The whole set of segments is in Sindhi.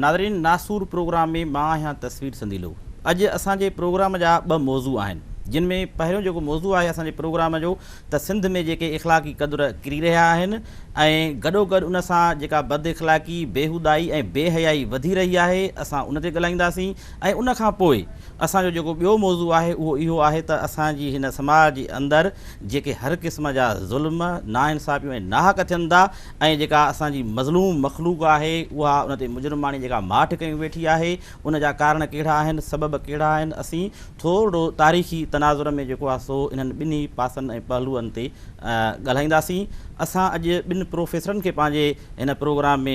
ناظرين ناسور پروگرام ۾ مان آهيان تصوير سنديلو اڄ اسان جي پروگرام جا ٻه موضوع آهن جن ۾ پهريون جيڪو موضوع آهي اسان جي پروگرام جو ته سنڌ ۾ جيڪي اخلاقي قدر ڪري رهيا آهن ۽ گڏوگڏ ان سان جيڪا بد اخلاقي، بيهودائي ۽ بي حيائي وڌي رهي آهي اسان ان تي ڳالهائينداسين ۽ ان کان پوء اسان جو جيڪو ٻيو موضوع آهي اهو اهو آهي ته اسان جي هن سماج جي اندر جيڪي هر قسم جا ظلم، ناانصافيون ۽ ناحق ٿين ٿا ۽ جيڪا اسان جي مظلوم مخلوق آهي اها ان تي مجرماڻي جيڪا ماٺ ڪيون ويٺي آهي ان جا ڪارڻ ڪهڙا آهن، سبب ڪهڙا آهن، اسين ٿورڙو تاريخي تناظر ۾ جيڪو آهي سو انهن ٻنهي پاسن ۽ پهلوئن تي ڳالهائينداسين. اسان اڄ ٻن پروفيسرن کي پنهنجي هن پروگرام ۾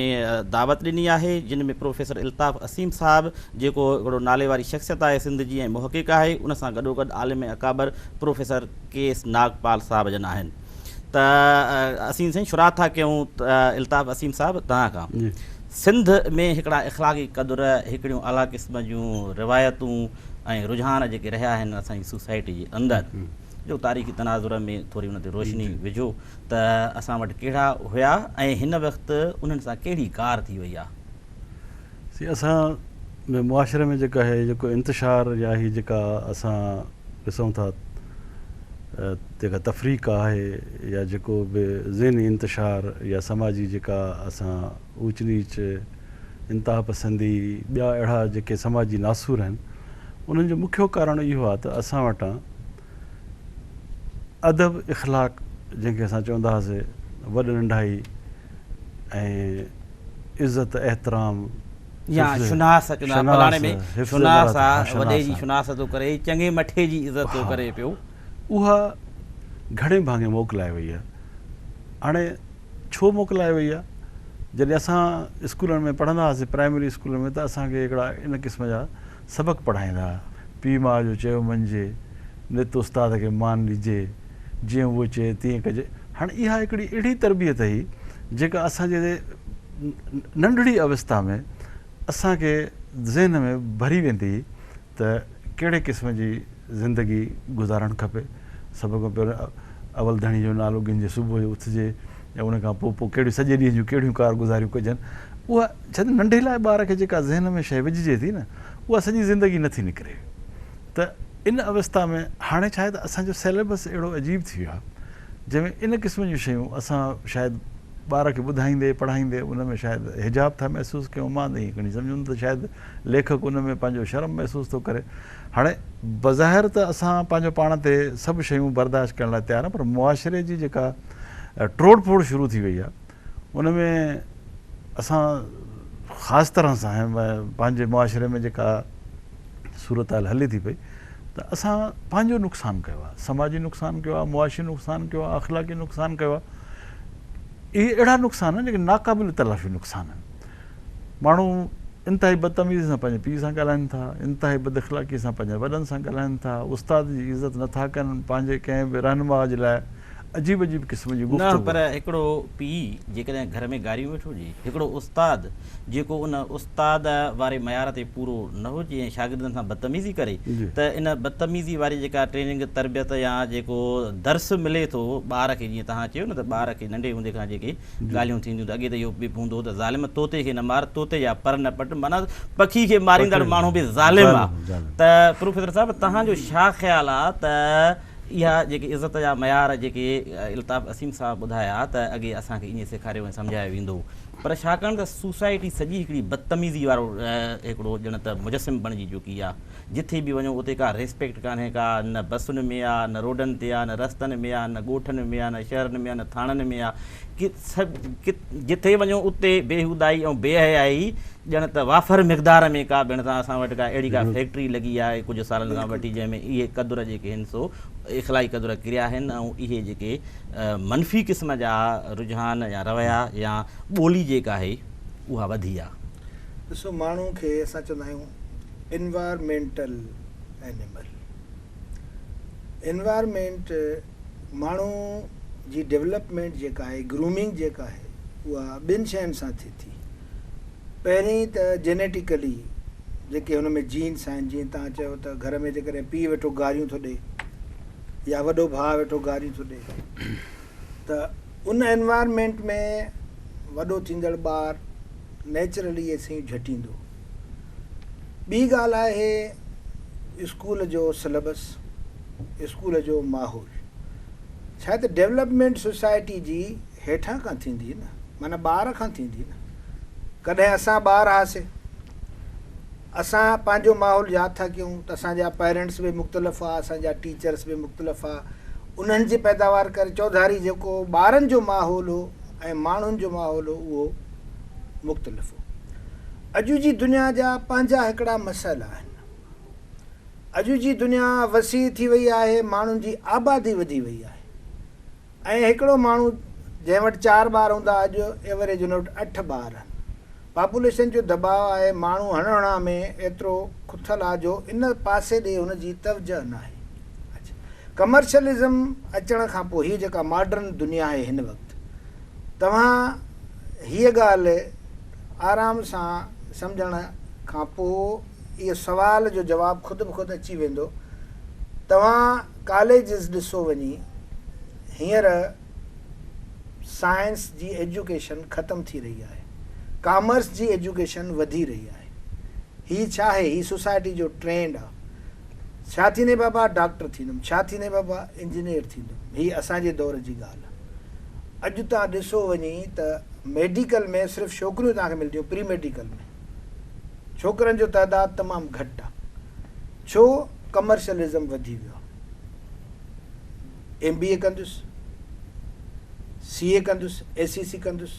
دعوت ڏني آهي جن ۾ پروفيسر الطاف اثيم صاحب جيڪو هڪڙو نالي واري شخصيت آهي سنڌ جي ۽ محقق آهي ان سان گڏوگڏ عالم ۽ اڪابر پروفيسر ڪي ايس ناگپال صاحب جن آهن ته اسين سائين شروعات ٿا ڪيون الطاف اثيم صاحب توهان کان سنڌ ۾ هڪڙا اخلاقي قدر هڪڙيون اعليٰ قسم جون روايتون ۽ رجحان جيڪي رهيا آهن اسان جي سوسائٽي جي اندر جو تاريخي تناظر ۾ ٿوري ان تي روشني وجهو ته اسان وٽ ڪهڙا هيا ۽ هن وقت انهن سان ڪهڙي ڪار ٿي وئي آهي. سي اسان ۾ معاشري ۾ جيڪا هي جيڪو انتشار يا هي جيڪا اسان ڏسون ٿا جيڪا تفريق آهي يا جيڪو به ذهني انتشار يا سماجي جيڪا اسان اوچ نيچ، انتها پسندي، ٻيا اهڙا جيڪي سماجي ناسور آهن، انهن جو مکيو ڪارڻ اهو آهي ته اسان وٽان ادب اخلاق جنهن کي اسان چوندا هئاسي وڏ ننڍائي ۽ عزت احترام يا شناس چوندا هئا فلاڻي ۾ شناس آ وڏي جي شناس ٿو ڪري چڱي مٺي جي عزت ٿو ڪري پيو. اها گهڻي ڀاڱي موڪلائي وئي آهي. هاڻي ڇو موڪلائي وئي آهي؟ جڏهن اسان اسڪولن ۾ پڙهندا هئاسين پرائمري اسڪولن ۾ ته اسان کي هڪڙا ان قسم جا سبق پڙهائيندا هئا، پيء ماء جو چيو مڃجي، نت استاد کي مان ڏجي، جيئن اهو چئي تيئن ڪجي. هاڻي اها هڪڙي اهڙي تربيت هئي جيڪا اسان جي ننڍڙي اوستا ۾ اسان کي ذهن ۾ ڀري ويندي هئي ته ڪهڙي قسم جي زندگي گذارڻ کپي، سڀ کان پهريون اول ڌڻي جو نالو ڳنجي صبح جو اٿجي ۽ ان کان پوء پوء ڪهڙيون سڄي ڏينهن جون ڪهڙيون ڪارگذاريون ڪجن اها ڇا ته ننڍي لاء ٻار کي جيڪا ذهن ۾ شيء وجهجي ٿي نه اها سڄي زندگي نٿي نڪري ته ان اوستا ۾ هاڻي ڇا آهي ته اسان جو سيليبس اهڙو عجيب ٿي ويو آهي جنهن ۾ ان قسم جون شيون اسان شايد ٻار کي ٻڌائيندي پڙهائيندي ان ۾ شايد حجاب ٿا محسوس ڪيون مان ته ائين کڻي سمجهون ته شايد ليکڪ ان ۾ پنهنجو شرم محسوس ٿو ڪري. هاڻي بظاهر ته اسان پنهنجو پاڻ تي سڀ شيون برداشت ڪرڻ لاء تيار آهيون پر معاشري جي جيڪا ٽوڙ ڦوڙ شروع ٿي وئي آهي ان ۾ اسان خاص طرح سان پنهنجي معاشري ۾ جيڪا صورتحال هلي ٿي پئي ته اسان پنهنجو نقصان ڪيو آهي سماجي نقصان ڪيو آهي معاشي نقصان ڪيو آهي اخلاقي نقصان ڪيو آهي اهي اهڙا نقصان آهن جيڪي ناقابل تلافي نقصان آهن ماڻهو انتهائي بدتميزي سان پنهنجي پيء سان ڳالهائن ٿا، انتهائي بد اخلاقي سان پنهنجن وڏن سان ڳالهائن ٿا، استاد جي عزت نه ٿا ڪن، پنهنجي ڪنهن به رهنماء جي لاء عجيب عجيب قسم جي نه گفتگو. پر هڪڙو پيء جيڪڏهن گهر ۾ گاريون ويٺو ڏئي، هڪڙو استاد جيڪو ان استاد واري معيار تي پورو نه هجي ۽ شاگردن سان بدتميزي ڪري ته ان بدتميزي واري جيڪا ٽريننگ، تربيت يا جيڪو درس ملي ٿو ٻار کي جيئن توهان چيو نه ته ٻار کي ننڍي هوندي کان جيڪي ڳالهيون ٿينديون ته اڳي ته اهو به هوندو هو ته ظالم طوطي کي نه مار، طوطي جا پر نه پٽ معنيٰ پکي کي ماريندڙ ماڻهو به ظالم آ ته پروفيسر صاحب توهان جو ڇا خيال آ ته اها جيڪي عزت جا معيار جيڪي الطاف اثيم صاحب ٻڌايا ته اڳي اسان کي ائين سيکاريو ۽ سمجهايو ويندو هو پر ڇاڪاڻ ته سوسائٽي سڄي هڪڙي بدتميزي وارو هڪڙو ڄڻ ته مجسم بڻجي چڪي آ جٿي به وڃو اتي ڪا ريسپيڪٽ ڪانهي ڪا نه بسن ۾ آ نه روڊن تي آ نه رستن ۾ آ نه ڳوٺن ۾ آ نه شهرن ۾ آ نه ٿاڻن ۾ آ جٿي وڃو اتي بيهودائي ۽ بي حيائي ڄڻ ته وافر مقدار ۾ ڪا ڀيڻ سان اسان وٽ ڪا اهڙي ڪا فيڪٽري لڳي آهي ڪجهه سالن کان وٺي جنهن ۾ اهي قدر جيڪي هن سو اخلاقي قدر ڪريا آهن ۽ اهي جيڪي منفي قسم جا رجحان يا رويا يا ٻولي جيڪا آهي اها وڌي آ. ڏسو ماڻهو کي اسان چوندا آهيون انوائرمينٽل اينيمل انوائرمينٽ ماڻهو جي ڊولپمينٽ جيڪا آهي گرومنگ جيڪا آهي اها ٻن شين سان ٿئي ٿي پهرين ته جينيٽيڪلي جيڪي هن ۾ جينس آهن جيئن توهان چيو ته گهر ۾ جيڪڏهن پيء ويٺو گاريون ٿو ڏي يا وڏو ڀاء ويٺو گاريون ٿو ڏي ته ان انوائرمينٽ ۾ وڏو ٿيندڙ ٻار نيچرلي اهي شيون جهٽيندو. ٻي ڳالهه آهي اسڪول جو سليبس، اسڪول جو ماحول. ڇا ته ڊولپمينٽ سوسائٽي جي هيٺان کان ٿيندي نه، معنيٰ ٻار کان ٿيندي نه. ڪڏهن اسان ٻار هئاسي، اسان پنهنجو ماحول ياد ٿا ڪيون ته اسان جا پيرنٽس به مختلف هئا، اسان جا ٽيچرس به مختلف هئا، انهن جي پيداوار ڪري چوڌاري جيڪو ٻارن جو ماحول هو ۽ ماڻهن جو ماحول هو اهو مختلف هو. اڄ جي دنيا جا پنهنجا هڪڙا مسئلا آهن. اڄ جي دنيا وسيع ٿي وئي آهي، ماڻهن جي آبادي وڌي وئي آهي ۽ هڪڙو ماڻهو جنهن وٽ چار ٻار هوندا اڄ ايوريج ان وٽ اٺ ٻار آهن. پاپوليشن جو دٻاء آهي، ماڻهو هڻ هڻان ۾ ايترو کٿل آهي جو ان پاسي ڏي هن جي توجهه ناهي. اڇا ڪمرشلزم اچڻ کان پوء هي جيڪا ماڊرن دنيا آهي هن وقت توهان هيء ڳالهه آرام سان سمجهڻ کان پوء اهو سوال جو جواب خود بخود اچي ويندو. توهان ڪاليجز ڏسو وڃي هينئر سائنس جي ايجوڪيشن ختم ٿي رهي آهي. ڪامرس جي ايجوڪيشن وڌي رهي آهي. هي ڇا آهي؟ هي سوسائٽي جو ٽرينڊ آهي. ڇا ٿيندين بابا؟ ڊاڪٽر ٿيندم. ڇا ٿيندين بابا؟ انجنيئر ٿيندم. هي اسان جي دور جي ڳالهه آهي. اڄ توهان ڏسو وڃي ته ميڊيڪل ۾ صرف ڇوڪريون توهان کي ملنديون پري ميڊيڪل ۾ ڇوڪرن جو تعداد تمام گهٽ آهي. ڇو؟ ڪمرشلزم وڌي ويو آهي. ايم بي اي ڪندس، سي اي ڪندس، ايس سي سي ڪندس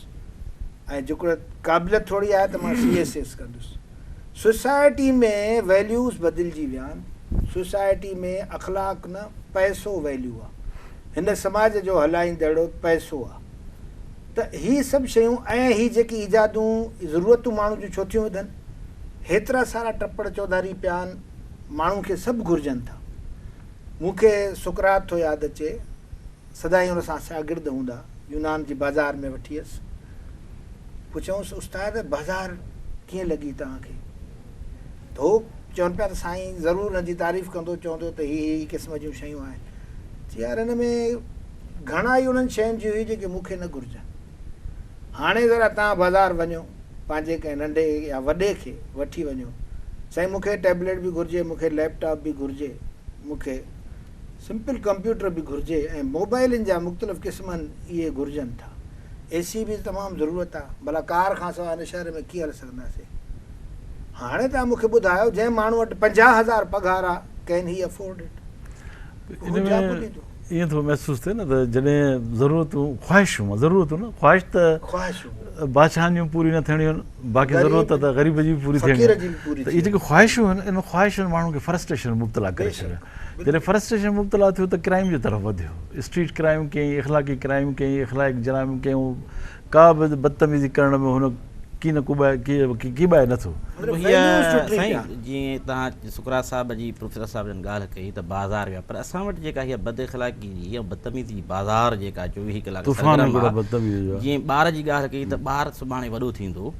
۽ جيڪڏهن قابليت ٿوري آهي ته مان سي ايس ايس ڪندس. سوسائٽي ۾ ويليوز بدلجي ويا آهن. سوسائٽي ۾ اخلاق نه پئسو ويليو آهي. هن سماج جو هلائيندڙ پئسو آهي. ته هي سڀ شيون ۽ هي جيڪي ايجادون، ضرورتون ماڻهو جون ڇو ٿيون وڌن؟ هيترا سارا ٽپڙ چوڌاري پيا آهن، ماڻهو کي سڀ گهرجن ٿا. مون کي سقراط ٿو ياد اچي، سدائين ان سان شاگرد هوندا، يونان جي بازار ۾ وٺي ويس. پڇيائونس، استاد بازار ڪيئن لڳي توهان کي؟ ته هو چون پيا ته سائين ضرور هن جي تعريف ڪندو، چوندو ته هي هي قسم جون شيون آهن. چي يار هن ۾ گهڻائي انهن شين جي هئي جيڪي مون کي نه گهرجن. هاڻي ذرا توهان بازار وڃو، پنهنجي ڪنهن ننڍي يا وڏي کي وٺي وڃو، سائين مون کي ٽيبليٽ به گهرجي، مون کي ليپ ٽاپ به گهرجي، مون کي سمپل ڪمپيوٽر به گهرجي ۽ موبائلن جا مختلف قسمن اهي گهرجن ٿا. اي سي به تمام ضرورت آ، ڀلا ڪار کان سواء هن شهر ۾ ڪيئن هلي سگهنداسين؟ هاڻي توهان مون کي ٻڌايو جنهن ماڻهو وٽ 50,000 پگهار آ، ڪين هي افورڊ it? ان ۾ ائين ٿو محسوس ٿئي نه ته جڏهن ضرورتون خواهشون ضرورتون نه خواهش ته بادشاهن جون پوريون نه ٿيڻيون آهن باقي ضرورت ته غريب جي به پوري ٿيڻي آهي ته اهي جيڪي خواهشون آهن ان خواهشن ماڻهن کي فرسٽريشن ۾ مبتلا ڪري ڇڏيو جڏهن فرسٽريشن ۾ مبتلا ٿيو ته ڪرائيم جي طرف وڌيو اسٽريٽ ڪرائيم ڪيائين اخلاقي ڪرائيم ڪيائين اخلاقي جرائم ڪيائين ڪا به بدتميزي ڪرڻ ۾ هن ڪي نه ڪوٻائي ڪيٻائي نه ٿو. هيء سائين جيئن توهان سقراط صاحب جي پروفيسر صاحب جن ڳالهه ڪئي ته بازار ويا پر اسان وٽ جيڪا هيء بد اخلاقي جي ۽ بدتميزي جي بازار جيڪا 24 ڪلاڪ سرگرم آ جيئن ٻار جي ڳالهه ڪئي ته ٻار سڀاڻي وڏو ٿيندو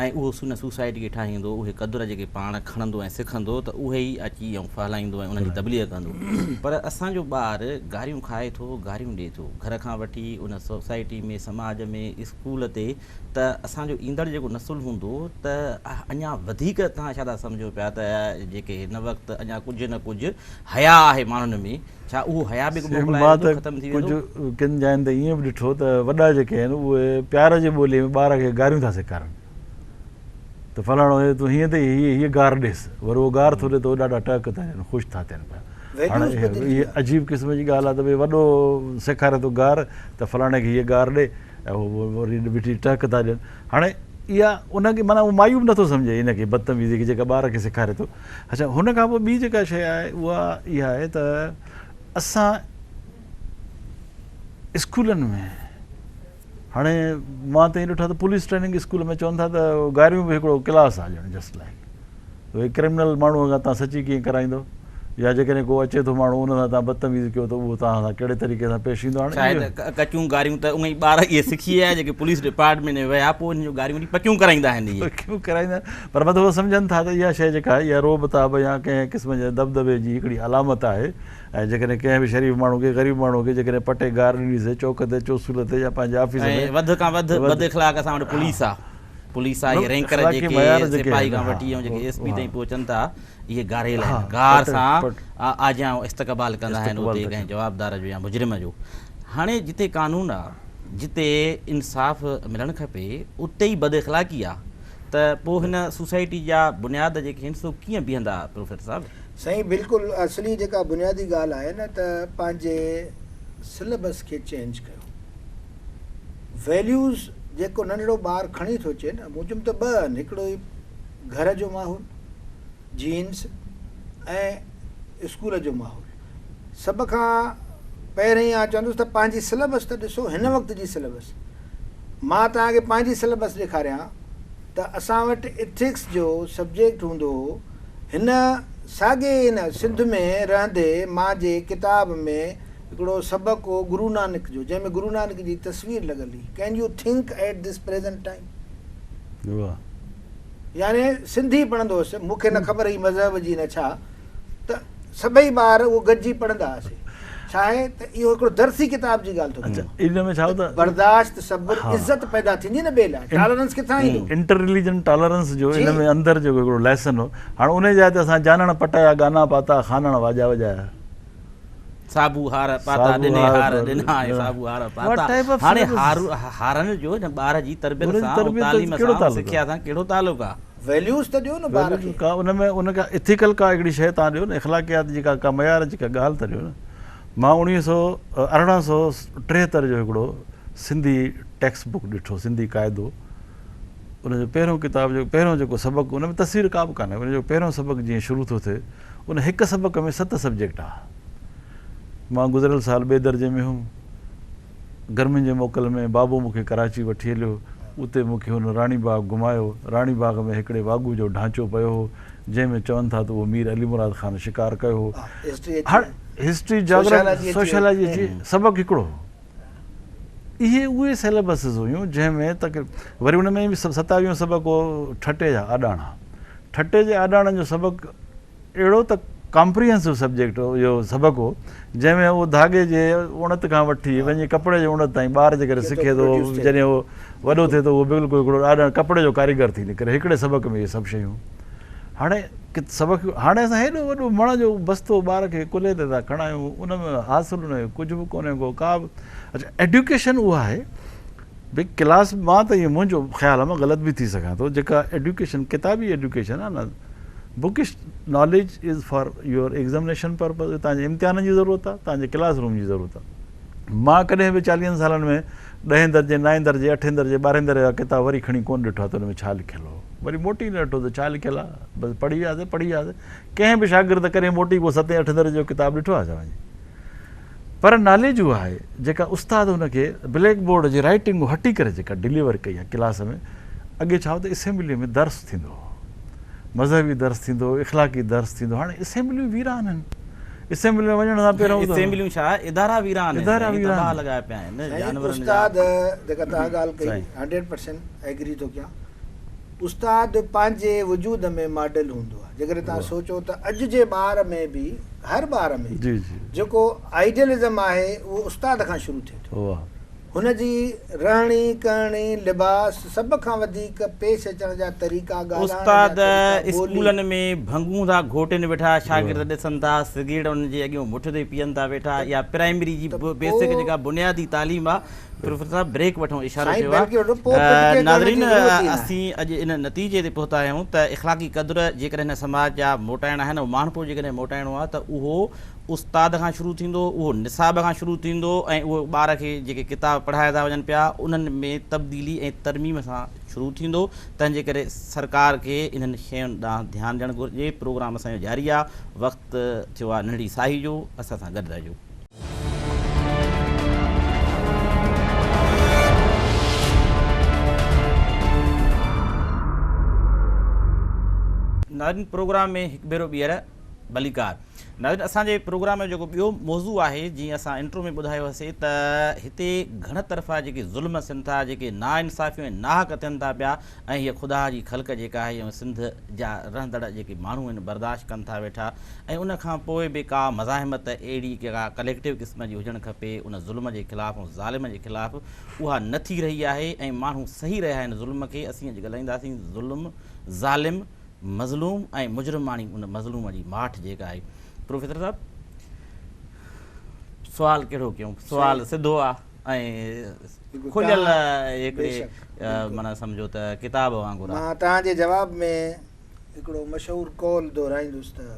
۽ اهو ان سوسائٽي کي ٺاهيندو اهي قدر جيڪي پاڻ کڻندو ۽ سکندو ته اهي ئي اچي ۽ ڦهلائيندو ۽ انهن جي تبليغ ڪندو پر اسان جو ٻار گاريون کائي ٿو گاريون ڏئي ٿو گهر کان وٺي ان سوسائٽي ۾ سماج ۾ اسڪول تي ته اسان جو ايندڙ جيڪو نسل هوندو ته اڃا وڌيڪ توهان ڇا ٿا سمجهو پيا ته جيڪي هن وقت اڃا ڪجهه نه ڪجهه حياء آهي ماڻهن ۾ ڇا اهو حياء به موڪلائي ويندو ختم ٿي ويندو؟ ڪجهه ڪن جاين تي ائين به ڏٺو ته وڏا جيڪي آهن اهي پيار جي ٻولي ۾ ٻار کي گاريون ٿا سيکارن ته فلاڻو هي تون هيئن ٿي هي هيء گار ڏيس وري اهو گار ٿو ڏي ته اهي ڏاڍا ٽهڪ ٿا ڏين خوش ٿا ٿين پيا هاڻي هي عجيب قسم جي ڳالهه آهي ته ڀئي وڏو سيکاري ٿو گار ته فلاڻي کي هيء گار ڏي ۽ هو وري ويٺي ٽهڪ ٿا ڏين. هاڻي اها ان کي معنيٰ هو معيوب نٿو سمجهي ان کي بدتميزي کي جيڪا ٻار کي سيکاري ٿو. اڇا هن کان پوء ٻي جيڪا شيء آهي اها اها آهي ته اسان اسڪولن ۾ هاڻي مان ته ائين ڏٺو آهي ته پوليس ٽريننگ اسڪول ۾ چون ٿا ته گاريون به هڪڙو ڪلاس آهي ڄڻ جسٽ لائڪ اهي ڪرمنل ماڻهوء کان توهان سچي ڪيئن ڪرائيندؤ؟ يا جيڪڏهن ڪو اچي ٿو ماڻهو ان سان توهان بدتميزي ڪيو ته اهو توهان سان ڪهڙي طريقي سان پيش ايندو؟ هاڻي شايد اهو. ڪچيون گاريون ته اهي ئي ٻار اهي سکي آيا جيڪي پوليس ڊپارٽمينٽ ۾ ويا پوء انهن جون گاريون وري پڪيون ڪرائيندا آهن اهي. پڪيون ڪرائيندا آهن پر مطلب هو سمجهن ٿا ته اها شيء جيڪا آهي اها رعب تاب يا ڪنهن قسم جي دٻدٻي جي هڪڙي علامت آهي ۽ جيڪڏهن ڪنهن به شريف ماڻهو کي غريب ماڻهو کي جيڪڏهن پٽي گار ڏنيسي چوڪ تي چوسول تي يا پنهنجي آفيس ۽ ۾ وڌ کان وڌ ته وڌ بد اخلاق اسان وٽ پوليس آ. پوليس آهي اهي رينڪر جيڪي سپاهي کان وٺي ۽ جيڪي ايس پي تائين پهچن ٿا اهي گاريل آهن گار سان آجيان استقبال ڪندا آهن اتي ڪنهن جوابدار جو يا مجرم جو. هاڻي جتي قانون آ جتي انصاف ملڻ کپي اتي ئي بد اخلاقي آ ته پوء هن سوسائٽي جا بنياد جيڪي آهن سو ڪيئن بيهندا پروفيسر صاحب؟ سائين بلڪل اصلي جيڪا بنيادي ڳالهه آهي نه ته پنهنجي سليبس کي چينج ڪيو ويليوز جيڪو ننڍڙو ٻار کڻي ٿو اچي نه مون چيم ته ٻه آهن هڪڙو گهر جو ماحول جينز ۽ اسڪول جو ماحول سڀ کان پهرين آء چوندس ته پنهنجي سليبس ته ڏسو هن وقت جي سليبس مان توهان کي پنهنجي سليبس ڏيکاريان ته اسان وٽ اٿڪس جو سبجيڪٽ هوندو هو هن ساڳي هن سنڌ ۾ رهندي مان جي ڪتاب ۾ هڪڙو سبق هو گرو نانڪ جو جنهن ۾ گرو نانڪ جي تصوير لڳل هئي can you think at this present time يعني سنڌي پڙهندو هوس، مون کي نه خبر هئي مذهب جي نه ڇا، ته سڀئي ٻار اهو گڏجي پڙهندا هئاسين. ڇا آهي ته اهو هڪڙو درسي ڪتاب جي ڳالهه ٿو ڪريان. ان ۾ ڇا ته برداشت، صبر، عزت پيدا ٿيندي نه ٻئي لاء، ٽالرنس ڪٿان ايندو؟ انٽر رليجن ٽالرنس جو ان ۾ اندر جيڪو هڪڙو ليسن هو، هاڻ انهي جاء تي اسان جانڻ پٽايا، گانا پاتا، خانڻ واڄا وڄايا. صابو هار پاتا ڏني هار ڏنا ۽ صابو هار پاتا هاڻي هارن جو هن ٻار جي تربيت سان ۽ تعليم سان سکيا سان ڪهڙو تعلق آ. ويليوز ته ڏيو نه ٻار کي. ڪا ان ۾ ان ڪا ايٿيڪل ڪا هڪڙي شيء تان ڏيو نه اخلاقيات جي ڪا ڪا معيار جي ڪا ڳالهه ته ڏيو نه مان اوڻيهه سو 1873 جو هڪڙو سنڌي ٽيڪسٽ بڪ ڏٺو سنڌي قاعدو ان جو پهريون ڪتاب جو پهريون جيڪو سبق ان ۾ تصوير ڪا به ڪانهي ان جو پهريون سبق جيئن شروع ٿو ٿئي ان هڪ سبق ۾ ست سبجيڪٽ ها. مان گذريل سال ٻئي درجي ۾ هيم. گرمين جي موڪل ۾ بابو مون کي ڪراچي وٺي هليو. اتي مون کي هن راڻي باغ گهمايو. راڻي باغ ۾ هڪڙي واڳو جو ڍانچو پيو هو، جنهن ۾ چون ٿا ته اهو مير علي مراد خان شڪار ڪيو هو. هاڻ هسٽري، جاگرافي، سوشيالاجي اچي وئي. سبق هڪڙو هو. اهي اهي سيليبسز هيون جنهن ۾ تقريبن وري ان ۾ به ستاويهون سبق هو ٺٽي جا آڏاڻا. ٺٽي جي آڏاڻن جو سبق اهڙو ته ڪامپريهنسو سبجيڪٽ هو اهو سبق هو جنهن ۾ اهو ڌاڳي جي اڻت کان وٺي وڃي ڪپڙي جي اڻت تائين ٻار جيڪڏهن سکي ٿو جڏهن اهو وڏو ٿئي ٿو اهو بلڪل هڪڙو آڏاڻ ڪپڙي جو ڪاريگر ٿي نڪري هڪڙي سبق ۾ اهي سڀ شيون هاڻي سبق هاڻي اسان هيڏو وڏو مڻ جو بستو ٻار کي ڪلهي تي ٿا کڻايون ان ۾ حاصل ان کي ڪجهه به ڪونهي ڪو ڪا به اڇا ايڊيوڪيشن اها آهي ڀئي ڪلاس مان ته ائين منهنجو خيال آهي مان غلط به ٿي سگهان ٿو جيڪا ايڊيوڪيشن ڪتابي ايڊيوڪيشن آهي نه bookish knowledge is for your examination purpose توهان جي امتحانن جي ضرورت آهي توهان جي ڪلاس روم جي ضرورت آهي مان ڪڏهن به چاليهن سالن ۾ ڏهين درجي نائين درجي اٺين درجي ٻارهين درجي جا ڪتاب وري کڻي ڪونه ڏٺو آهي ته ان ۾ ڇا لکيل هو وري موٽي نه ڏٺو ته ڇا لکيل آهي بس پڙهي وياسي پڙهي وياسي ڪنهن به شاگرد ڪڏهن موٽي ڪو ستين اٺين درجي جو ڪتاب ڏٺو آهي ڇا وڃي پر ناليج اها آهي جيڪا استاد هن کي بليڪ بورڊ جي رائيٽنگ هٽي ڪري جيڪا ڊليور ڪئي آهي ڪلاس ۾ اڳي ڇا هو ته اسيمبلي ۾ درس ٿيندو هو مذهبي درس ٿيندو هو اخلاقي درس ٿيندو هو هاڻي اسيمبليون ويران آهن اسيمبلي ۾ وڃڻ سان پهريون اسيمبليون ڇا ادارا ويران آهن ادارا ويران تباهه لڳايا پيا آهن جانورن جا استاد جيڪا توهان ڳالهه ڪئي 100% ايگري ٿو ڪيان استاد پنهنجي وجود ۾ ماڊل هوندو آهي جيڪڏهن توهان سوچو ته اڄ جي ٻار ۾ به هر ٻار ۾ جيڪو آئيڊيلزم آهي اهو استاد کان شروع ٿئي ٿو هن جي رهڻي ڪهڻي لباس سڀ کان وڌيڪ پيش اچڻ جا طريقا ڳالهائڻ جا استاد طريقا ٻولي. اسڪولن ۾ ڀنگون ٿا گهوٽين ويٺا شاگرد ڏسن ٿا سگريٽ انهن جي اڳيون مٺ تي پيئن ٿا ويٺا اها پرائمري جي بيسڪ جيڪا بنيادي تعليم آهي پروفيسر صاحب بريڪ وٺون اشارو سائين ٿيو بلڪه وٺو پوء آهي پٽڪي ڪرڻ جي ناظرين ضرورت ئي ناهي. اسين اڄ ان نتيجي تي پهتا آهيون ته اخلاقي قدر جيڪڏهن هن سماج جا موٽائڻا آهن ۽ ماڻهپو جيڪڏهن موٽائڻو آهي ته اهو استاد کان شروع ٿيندو اهو نصاب کان شروع ٿيندو ۽ اهو ٻار کي جيڪي ڪتاب پڙهايا ٿا وڃن پيا انهن ۾ تبديلي ۽ ترميم سان شروع ٿيندو تنهن جي ڪري سرڪار کي انهن شين ڏانهن ڌيان ڏيڻ گهرجي پروگرام اسان جو جاري آهي وقت ٿيو آهي ننڍڙي ساهي جو اسان سان گڏ رهجو. ناظرين پروگرام ۾ هڪ ڀيرو ٻيهر ڀليڪار ناظرين اسان جي پروگرام جو جيڪو ٻيو موضوع آهي جيئن اسان انٽرو ۾ ٻڌايو هوسي ته هتي گهڻ طرفا جيڪي ظلم ٿين ٿا جيڪي ناانصافيون ۽ ناحق ٿين ٿا پيا ۽ هيء خدا جي خلق جيڪا آهي ۽ سنڌ جا رهندڙ جيڪي ماڻهو آهن برداشت ڪن ٿا ويٺا ۽ ان کان پوء به ڪا مزاحمت اهڙي ڪا ڪليڪٽو قسم جي هجڻ کپي ان ظلم جي خلاف ۽ ظالم جي خلاف اها نه ٿي رهي آهي ۽ ماڻهو سهي رهيا آهن ظلم کي اسين اڄ ڳالهائينداسين ظلم ظالم مظلوم ۽ مجرماڻي ان مظلوم جي ماٺ جيڪا آهي. پروفيسر صاحب سوال ڪهڙو ڪيون سوال سڌو آ ۽ کليل هڪڙي معنيٰ سمجهو ته ڪتاب وانگر آ. مان توهان جي جواب ۾ هڪڙو مشهور قول دهرائيندس ته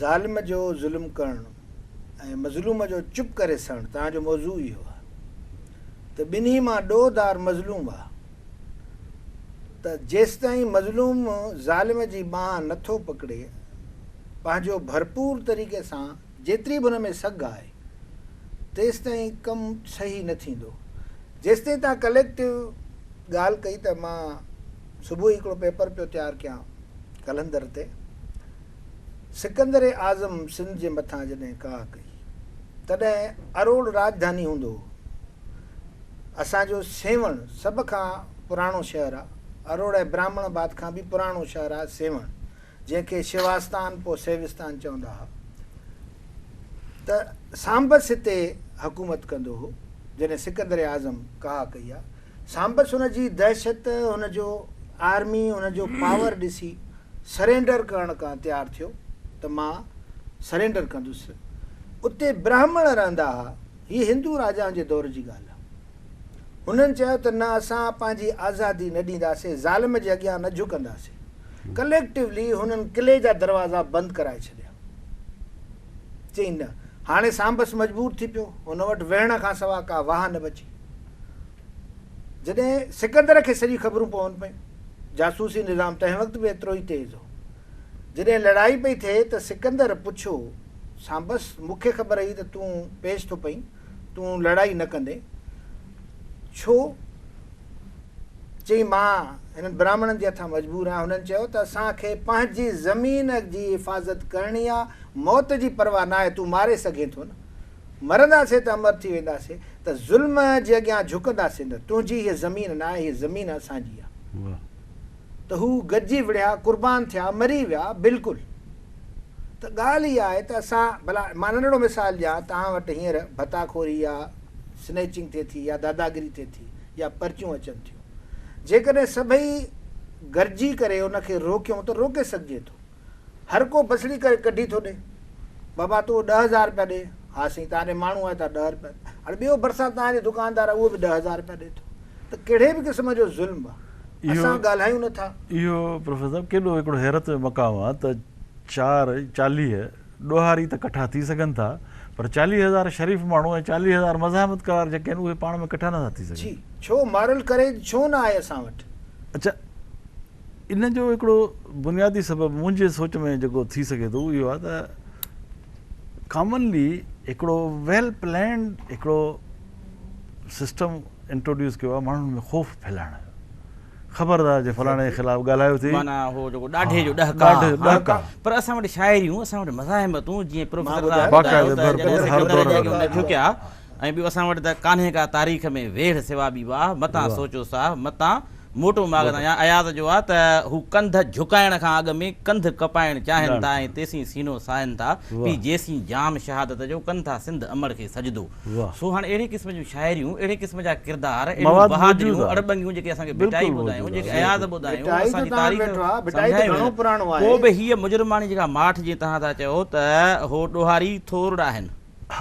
ظالم جو ظلم ڪرڻ ۽ مظلوم جو چپ ڪري سهڻ توهان جو موضوع اهو آ ته ٻنهي مان ڏوهدار مظلوم آ. ته جيستائين مظلوم ظالم جي ٻانهن نه ٿو پڪڙي، پنهنجو ڀرپور طريقي سان جيتري به ان ۾ سگهه آهي، تيستائين ڪم صحيح نه ٿيندو. جيستائين توهان ڪليڪٽو ڳالهه ڪئي ته مان صبح ئي هڪڙو پيپر پيو تيار ڪيان قلندر تي. سڪندر اعظم سنڌ جي مٿان جڏهن ڪاهه ڪئي، تڏهن اروڙ راڄڌاني هوندو هو. اسان جو سيوهڻ سڀ کان پراڻو شهر آ. اروڙ ۽ براهمڻ آباد کان به پراڻو شهر آ سيوهڻ، جنهن کي شواستان پوء سيوستان چوندا ها. ته سامبس هتي حڪومت ڪندو هو، جڏهن سڪندر اعظم ڪاهه ڪئي آ. سامبس هن جي دهشت، هن جو آرمي، هن جو پاور ڏسي سرينڊر ڪرڻ ڪان تيار ٿيو ته مان سرينڊر ڪندس. اتي براهمڻ رهندا ها. هي هندو راجائن جي دور جي ڳالهه آهي. هنن چيو ته نه اسان پنهنجي آزادي نه ڏينداسين، ظالم جي اڳيان نه جهڪنداسين. ڪليڪٽولي هنن قلعي جا دروازا بند ڪرائي ڇڏيا. چيائين نه. هاڻي سامبس مجبور ٿي پيو. هن وٽ ويهڻ کان سوا ڪا واهه نه بچي. جڏهن سڪندر کي سڄي خبرون پون پيون. جاسوسي نظام تنهن وقت به ايترو ئي تيز هو. جڏهن لڙائي پئي ٿئي ته سڪندر پڇيو، سانبس، مون کي خبر هئي ته تون پيش ٿو پئين، تون لڙائي نه ڪندين، ڇو؟ چيائين، مان هنن براهمڻن جي هٿان مجبور آهيان. هنن چيو ته اسان کي پنهنجي زمين جي حفاظت ڪرڻي آ، موت جي پرواهه ناهي، تون ماري سگهين ٿو نه؟ مرنداسين ته امر ٿي وينداسين، ته ظلم جي اڳيان جهڪنداسين نه، تنهنجي هيء زمين ناهي، هيء زمين اسان جي آ. ته هو گڏجي وڙهيا، قربان ٿيا، مري ويا، بلڪل. ته ڳالهه اها آهي ته اسان ڀلا مان ننڍڙو مثال ڏيان، توهان وٽ هينئر ڀتا خوري يا سنيچنگ ٿئي ٿي يا داداگيري ٿئي ٿي يا پرچيون اچن ٿيون. جيڪڏهن سڀئي گڏجي ڪري ان کي روڪيون ته روڪي سگهجي ٿو. هر ڪو بسڙي ڪري ڪڍي ٿو ڏي. بابا تون 10,000 رپيا ڏي. ها سائين توهان ڏي ماڻهو آهي ته 10 رپيا. هاڻي ٻيو ڀرسان توهان جي دڪاندار آهي اهو به 10,000 رپيا ڏي ٿو. ته ڪهڙي به قسم جو ظلم آهي. اسان ڳالهايون نه ٿا. اهو پروفيسر صاحب ڪيڏو هڪڙو حيرت جو مقام آهي ته چار 40 ڏوهاري ته ڪٺا ٿي سگهن ٿا پر 40,000 شريف ماڻهو ۽ 40,000 مزاحمت ڪار جيڪي آهن اهي پاڻ ۾ ڪٺا نه ٿا ٿي سگهن. جي ڇو مارل ڪريج ڇو نه آهي اسان وٽ. اڇا ان جو هڪڙو بنيادي سبب منهنجي سوچ ۾ جيڪو ٿي سگهي ٿو اهو آهي ته ڪامنلي هڪڙو ويل پلانڊ هڪڙو سسٽم انٽروڊيوس ڪيو آهي ماڻهن ۾ خوف ڦهلائڻ جو خبردار جي فلاڻي جي خلاف ڳالهايو ٿي معنيٰ هو جيڪو ڏاڍي جو ڏهڪاء پر اسان وٽ شاعريون اسان وٽ مزاحمتون جيئن پروفيسر صاحب ٻڌايو ته جڏهن سڪندر جي اڳيان نه جهڪيا ۽ ٻيو اسان وٽ ته ڪانهي ڪا تاريخ ۾ ويڙهه سوا ٻي واهه، متان سوچو ساهه، متان موٽو ماڳ تان يا اياز جو آ ته هو ڪنڌ جهڪائڻ کان اڳ ۾ ڪنڌ ڪپائڻ چاهين ٿا ۽ تيسين سينو ساهين ٿا پي جيسين جام شهادت جو ڪن ٿا سنڌ امڙ کي سجدو. سو هاڻي اهڙي قسم جون شاعريون، اهڙي قسم جا ڪردار، اهڙيون بهادريون، اڙٻنگيون جيڪي اسان کي ڀٽائي ٻڌايون، جيڪي اياز ٻڌايون، اسان جي تاريخ سمجهايون ويون. پوء به هيء مجرماڻي جيڪا ماٺ جيئن توهان ٿا چئو ته هو ڏوهاري ٿورڙا آهن.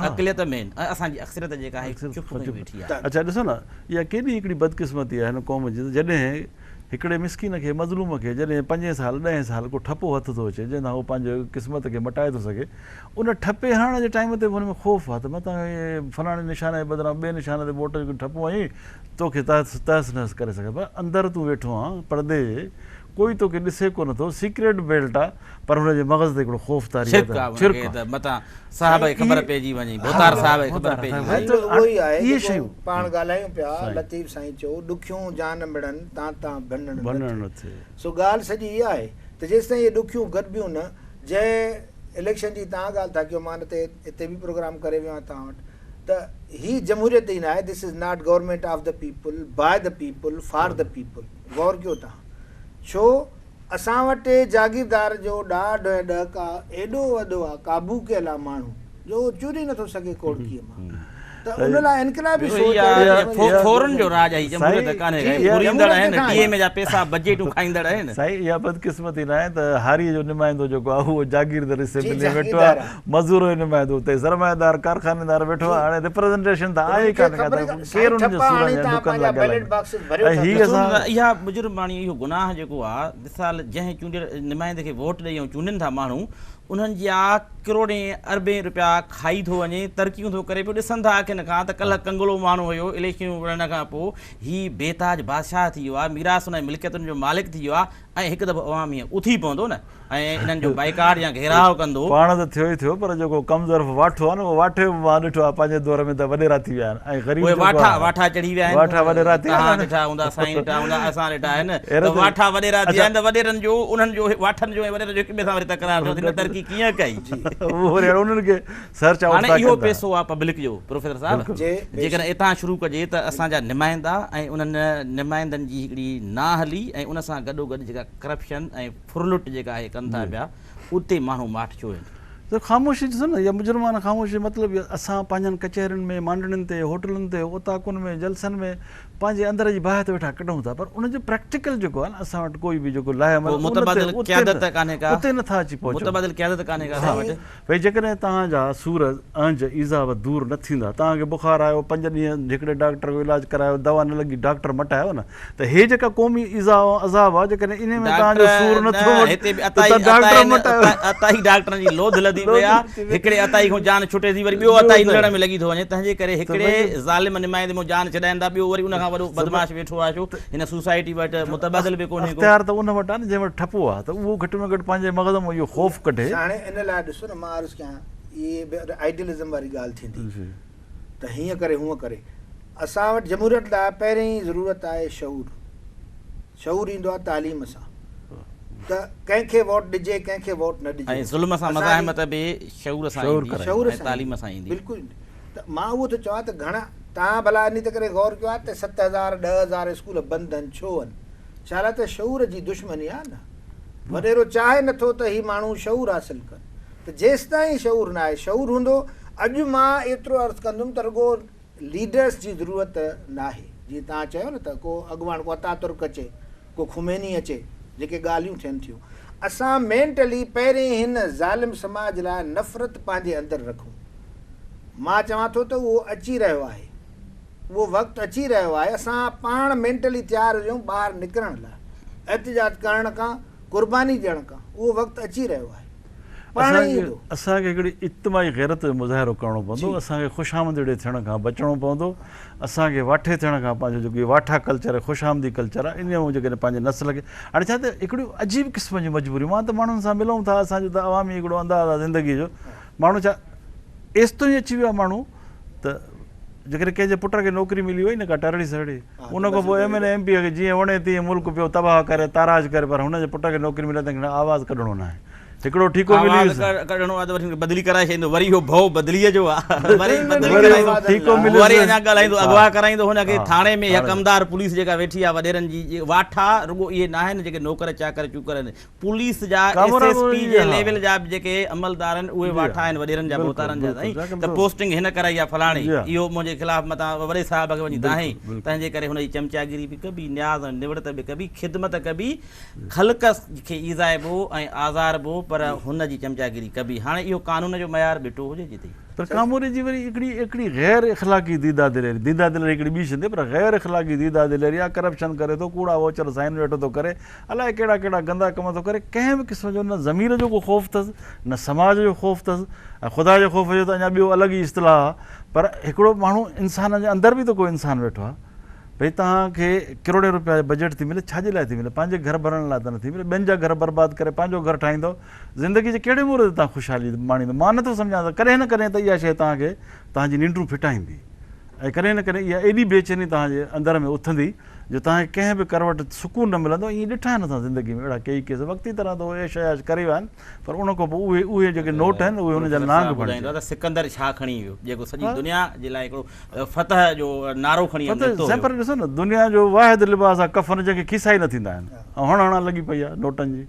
اقليت ۾ آهن ۽ اسان جي اڪثريت جيڪا آهي چپ ڪيون ويٺي آهي. اڇا ڏسو نه اها ڪيڏي هڪڙي بدقسمتي آهي هن قوم جي ته جڏهن هڪڙي مسڪين کي مظلوم کي جڏهن پنجين سال ڏهين سال ڪو ٺپو هٿ ٿو اچي جنهن سان هو پنهنجي قسمت کي مٽائي ٿو سگهي ان ٺپي هڻڻ جي ٽائيم تي به هن ۾ خوف آهي ته متان فلاڻي نشاني جي بدران ٻئي نشاني تي ووٽ جو ٺپو هنئين توکي تهس نهس ڪري سگهي پر اندر تون ويٺو آن پردي جي ڪوئي توکي ڏسي ڪونه ٿو سيڪريٽ بيلٽ آ پر هن جي مغز تي هڪڙو خوف طاري آهي ڇرڪ آ هن کي ته متان صاحب کي خبر پئجي وڃي ڀوتار صاحب کي خبر پئجي وڃي. حل اهو ئي آهي جيڪو پاڻ ڳالهايون پيا لطيف سائين چيو ڏکيون جان مڙن تان تان ڀنڻ نه ٿئي سو ڳالهه سڄي اها آهي ته جيستائين اهي ڏکيون گڏبيون نه جنهن اليڪشن جي توهان ڳالهه ٿا ڪيو مان ان تي هتي به پروگرام ڪري ويو آهيان توهان وٽ ته هي جمهوريت ئي ناهي this is not government of the people by the people for the people غور ڪيو توهان ڇو اسان وٽ جاگيردار جو ڏاڍ ۽ ڏهڪاء ايڏو وڏو آ قابو ڪيل آ ماڻهو جو اهو چوري نٿو سگهي ڪوڙڪيء مان ته ان لاء انقلابي سوچ ڦورن جو راڄ آهي جمهوريت ڪانهي ڪا ڦوريندڙ آهن ٽي ايم اي جا پيسا بجيٽون کائيندڙ آهن. سائين اها بدقسمتي ناهي ته هاريء جو نمائندو جيڪو آهي اهو جاگيردار اسيمبلي ۾ ويٺو آهي مزور جو نمائندو اتي سرمائيدار ڪارخانيدار ويٺو آهي هاڻي ريپريزنٽيشن ته آهي ئي ڪانه ڪا ته ڪير انهن جي سورن يا ڏکن لاء ڳالهائيندو ۽ هي اسان اها مجرماڻي اهو گناهه جيڪو آهي مثال جنهن چونڊيل نمائندي کي ووٽ ڏئي ۽ چونڊين ٿا ماڻهو انهن جا ڪروڙين اربين رپيا کائي ٿو وڃي ترقيون ٿو ڪري پيو ڏسن ٿا اکين کان ته ڪلهه ڪنگلو ماڻهو هيو اليڪشنون وڙهڻ کان پوء هي بي تاج بادشاهه ٿي ويو آهي ميراثن ۽ ملڪيتن جو مالڪ ٿي ويو آهي ۽ هڪ دفعو عوام ائين اٿي پوندو نه ۽ انهن جو بائيڪاٽ يا گهيراء ڪندو. پاڻ ته ٿيو ئي ٿيو پر جيڪو ڪم ظرف واٺو آهي نه اهو واٺي به مان ڏٺو آهي پنهنجي دور ۾ ته وڏيرا ٿي ويا آهن ۽ غريب اهي جيڪو واٺا آهي واٺا چڙهي ويا آهن واٺا وڏيرا ٿي ويا توهان آهن ڏٺا هوندا سائين ڏٺا هوندا اسان ڏٺا آهن ته اهڙو ته واٺا وڏيرا ٿي ويا اڇا آهن ته وڏيرن جو انهن جو واٺن جو ۽ وڏيرن جو هڪ ٻئي سان وري تڪرار ٿيو ته هن ترقي ڪيئن ڪئي. اهو وري هاڻي انهن کي سر چا هاڻي اٺ ٿا اهو ڪن ٿا. پيسو آهي پبلڪ جو پروفيسر صاحب بلڪل. جي جيڪڏهن اتان شروع ڪجي ته اسان جا نمائندا ۽ انهن نمائندن جي هڪڙي نااهلي ۽ ان سان گڏوگڏ جيڪا ڪرپشن ۽ ڦرلٽ جيڪا اهي ڪن ٿا پيا اتي ماڻهو ماٺ ڇو آهن؟ ته خاموشي ڏسو نه يا مجرمانه خاموشي مطلب اهو اسان پنهنجن ڪچهرين ۾ مانڊڻين تي هوٽلن تي اوطاقن ۾ جلسن ۾ پنهنجي اندر جي باهه ته ويٺا ڪڍون ٿا پر ان جو پريڪٽيڪل جيڪو آهي نه اسان وٽ ڪوئي به جيڪو لاء عمل ڪو متبادل قيادت ڪانهي ڪا اتي نٿا اچي پهچون متبادل قيادت ڪانهي ڪا اسان وٽ. ڀئي جيڪڏهن توهان جا سور اهنج ايذاء دور نه ٿيندا توهان کي بخار آيو پنج ڏينهن هڪڙي ڊاڪٽر کان علاج ڪرايو دوا نه لڳي ڊاڪٽر مٽايو نه ته هي جيڪا قومي ايذاء ۽ عذاب آهي جيڪڏهن انهي ۾ توهان جو سور نه ٿو وٺي ته توهان ڊاڪٽر مٽايو. عطائي ڊاڪٽرن جي لوڌ لڌي پئي آهي هڪڙي عطائي کان جان ڇٽي ٿي وري ٻيو عطائي نڙ ۾ لڳي ٿو وڃي تنهن جي ڪري هڪڙي ظالم نمائندي مان جان ڇڏائين ٿا ٻيو وري ان کان وڏو بدمعاش ويٺو آهي ڇو هن سوسائٽي وٽ متبادل به ڪونهي ڪو. اختيار ته ان وٽ آهي نه جنهن وٽ ٺپو آهي ته اهو گهٽ ۾ گهٽ پنهنجي مغز مان اهو خوف ڪڍي. هاڻي ان لاء ڏسو نه مان عرض ڪيان اهي به آئيڊيلزم واري ڳالهه ٿيندي ته هيئن ڪري هونئن ڪري اسان وٽ جمهوريت لاء پهرين ضرورت آهي شعور. شعور ايندو آهي تعليم سان ته ڪنهن کي ووٽ ڏجي ڪنهن کي ووٽ نه ڏجي. ۽ ظلم سان مزاحمت به شعور سان ايندي ۽ تعليم سان ايندي. بلڪل ته مان اهو ٿو چوان ته گهڻا توهان ڀلا انهي ته ڪري غور ڪيو آهي ته 7000 10000 اسڪول بند آهن ڇو آهن ڇا لاء ته شعور جي دشمني آهي نه وڏيرو چاهي نٿو ته هي ماڻهو شعور حاصل ڪن ته جيستائين شعور نه آهي شعور هوندو اڄ مان ايترو عرض ڪندم ته رڳو ليڊرس جي ضرورت ناهي جيئن توهان چيو نه ته ڪو اڳواڻ ڪو اتاترڪ اچي ڪو خميني اچي جيڪي ڳالهيون ٿين ٿيون اسان مينٽلي پهرين هن ظالم سماج لاء نفرت پنهنجي اندر رکون مان چوان ٿو ته اهو اچي رهيو آهي اهو وقت اچي رهيو آهي اسان پاڻ مينٽلي تيار هجون ٻاهر نڪرڻ لاء احتجاج ڪرڻ کان قرباني ڏيڻ کان اهو وقت اچي رهيو آهي پاڻ ئي ايندو. اسان کي هڪڙي اجتماعي غيرت جو مظاهرو ڪرڻو پوندو، اسان کي خوشامدڙي ٿيڻ کان بچڻو پوندو، اسان کي واٺي ٿيڻ کان پنهنجو جيڪو هي واٺا ڪلچر ۽ خوشامدي ڪلچر آهي انهيء مان جيڪڏهن پنهنجي نسل کي هاڻي ڇا ته هڪڙيون عجيب قسم جون مجبوريون مان ته ماڻهن سان ملون ٿا اسان جو ته عوامي هڪڙو انداز آهي زندگي جو ماڻهو ڇا ايستائين اچي ويو آهي ماڻهو ته جيڪڏهن ڪنهن جي پٽ کي نوڪري ملي وئي نه ڪا ٽرڙي سرڙي ان کان پوء ايم اين اي ايم پي اي کي جيئن وڻي تيئن ملڪ پيو تباهه ڪري تاراج ڪري پر هن جي پٽ کي نوڪري ملي تنهن کي آواز ڪڍڻو ناهي هڪڙو ٺيڪو ملي آواز ويس. ڪڍڻو آهي ته وري هن کي بدلي ڪرائي ڇڏيندو وري اهو ڀؤ بدليء جو آهي وري بدلي ڪرائيندو ٺيڪو مليس وري اڃا ڳالهائيندو اغوا ڪرائيندو هن کي ٿاڻي ۾ يا ڪمدار پوليس جيڪا ويٺي آهي وڏيرن جي واٺا رڳو اهي ناهن جيڪي نوڪر چاڪر چوڪر آهن پوليس جا ايس ايس پي جي ليول جا به جيڪي عملدار آهن اهي واٺا آهن وڏيرن جا ڀوتارن جا سائين ته پوسٽنگ هن ڪرائي آهي فلاڻي اهو منهنجي خلاف متان وڏي صاحب کي وڃي دانهين تنهن جي ڪري هن جي چمچاگيري به ڪبي نياز ۽ نوڙت به ڪبي خدمت ڪبي خلق کي ايذائبو ۽ آزاربو پر هن جي چمچاگيري ڪبي هاڻي اهو قانون جو معيار ٻٽو هجي جتي. پر ڪاموري جي وري هڪڙي هڪڙي غير اخلاقي ديده دليري، ديده دليري هڪڙي ٻي شيء ٿئي پر غير اخلاقي ديده دليري آ ڪرپشن ڪري ٿو ڪوڙا ووچر سائن ويٺو ٿو ڪري الائي ڪهڙا ڪهڙا گندا ڪم ٿو ڪري ڪنهن به قسم جو نه ضمير جو ڪو خوف اٿس نه سماج جو خوف اٿس ۽ خدا جي خوف جو ته اڃا ٻيو الڳ ئي اصطلاح آ پر هڪڙو ماڻهو انسان جي اندر به ته ڪو انسان ويٺو آ ڀئي توهان کي ڪروڙين روپيا بجيٽ ٿي ملي ڇا جي لاء ٿي ملي پنهنجي گهر ڀرڻ لاء ته نٿي ملي ٻين جا گهر برباد ڪري پنهنجو گهر ٺاهيندؤ زندگي جي ڪهڙي موري تي توهان خوشحالي ماڻيندؤ؟ مان نٿو سمجهان ته ڪڏهن نه ڪڏهن ته اها شيء توهان کي توهان جي ننڊون ڦٽائيندي ۽ ڪڏهن نه ڪڏهن اها ايڏي بيچيني توهان جي اندر ۾ اٿندي جو توهان کي ڪنهن به ڪر وٽ سڪون نه ملندو. ائين ڏٺا آهن اسان زندگي ۾ اهڙا ڪيئي ڪيس. وقتي طرح ته اهي عيش عياش ڪري ويا آهن پر ان کان پوء اهي اهي جيڪي نوٽ آهن اهي ان جا نانگ بڻجي ويا. ته سڪندر ڇا کڻي ويو جيڪو سڄي دنيا جي لاء هڪڙو فتح جو نعرو کڻي نڪتو هيو. سائين پر ڏسو نه دنيا جو واحد لباس آهي ڪفن جنهن کي کيسا ئي نه ٿيندا آهن ۽ هڻ هڻان لڳي پئي آهي نوٽن جي.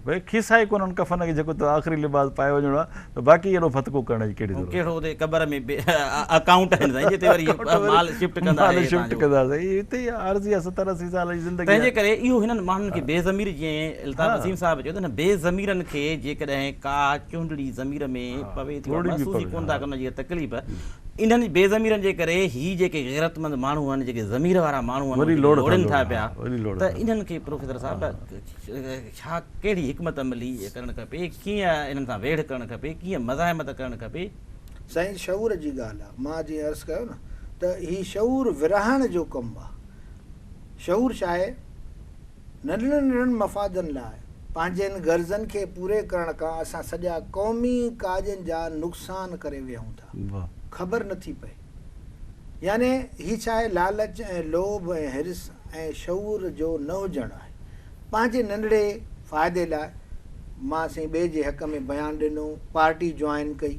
ڀئي کيسا ئي ڪونهن ڪفن کي جيڪو تو آخري لباس پائي وڃڻو آهي ته باقي ايڏو ڦٿڪو ڪرڻ جي ڪهڙي ضرورت. ڪهڙو اتي قبر ۾ اڪائونٽ آهن سائين جتي وري مال شفٽ ڪندا مال شفٽ ڪندا سائين اتي ئي عارضي آهي 70 80 سال جي زندگي تنهن جي ڪري اهو هنن ماڻهن کي بي ضمير جيئن الطاف عظيم صاحب چيو ته هن بي ضميرن کي جيڪڏهن ڪا چهنڊڙي ضمير ۾ پوي ٿي محسوس ئي ڪونه ٿا ڪن ان جي تڪليف انهن بي ضميرن جي ڪري هي جيڪي غيرتمند ماڻهو آهن جيڪي ضمير وارا ماڻهو آهن لوڙين ٿا پيا ته انهن کي پروفيسر صاحب ڇا ڪهڙي حڪمت عملي ڪرڻ کپي، ڪيئن انهن سان ويڙهه ڪرڻ کپي، ڪيئن مزاحمت ڪرڻ کپي؟ سائين شعور جي ڳالهه آ، مان جيئن عرض ڪيو نه ته هي شعور ورهائڻ جو ڪم آ. شعور ڇا آهي؟ ننڍڙن ننڍڙن مفادن لاء پنهنجن غرضن کي پوري ڪرڻ کان اسان سڄا قومي ڪاڄن جا نقصان ڪري ويهون ٿا. خبر نه ٿي پئي. يعني هي ڇا آهي لالچ ۽ لوڀ ۽ حرص ۽ شعور جو نه هجڻ آهي. پنهنجي ننڍڙي فائدي لاء مان سائين ٻئي جي حق ۾ بيان ڏنو، پارٽي جوائن ڪئي.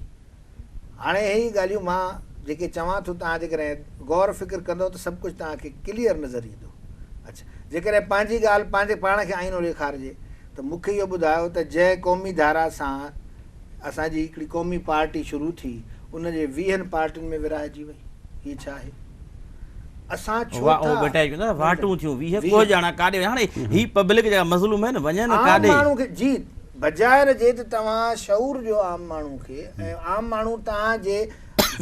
هاڻي هي ڳالهيون مان جيڪي چوان ٿو توهان جيڪڏهن غور فڪر ڪندو ته سڀ ڪجهه توهان کي ڪليئر نظر ايندو. اڇا جيڪڏهن پنهنجي ڳالهه پنهنجي پاڻ کي آئينو ڏيکارجي ته مون کي اهو ٻڌايو ته جنهن قومي ڌارا سان اسان جي هڪڙي قومي پارٽي شروع ٿي ان جي ويهن پارٽين ۾ ورهائجي وئي هي ڇا آهي؟ اسان ڇو ٿا ڀٽائي چوندا واٽون ٿيون 20 ڪوهه ڄاڻا ڪاڏي وڃن هاڻي هي پبلڪ جيڪا مظلوم آهن وڃن ڪاڏي؟ عام ماڻهو کي جي بجاء ان جي ته توهان شعور ڏيو عام ماڻهو کي ۽ عام ماڻهو توهان جي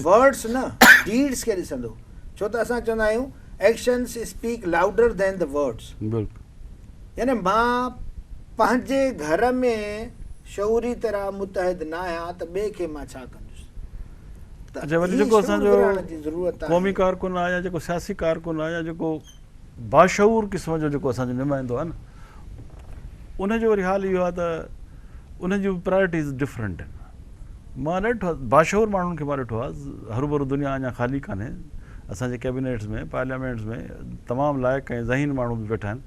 ورڊس نه ڊيڊس کي ڏسندو ڇو ته اسان چوندا آهيون actions speak louder than the words بلڪل يعني مان پنهنجي گهر ۾ شعوري طرح متحد ناهيان ته ٻئي کي مان ڇا ڪندس ته اچا وري هي جيڪو اسان شعور جو ورهائڻ جي ضرورت قومي آهي. ڪارڪن آهي يا جيڪو سياسي ڪارڪن آهي يا جيڪو باشعور قسم جو جيڪو اسان جو نمائندو آهي نه ان جو وري حال اهو آهي ته ان جون پرائرٽيز ڊفرنٽ آهن. مان ڏٺو آهي باشعور ماڻهن کي مان ڏٺو آهي هروڀرو دنيا اڃا خالي ڪانهي اسان جي ڪيبينيٽس ۾ پارليامينٽس ۾ تمام لائق ۽ ذهين ماڻهو به ويٺا آهن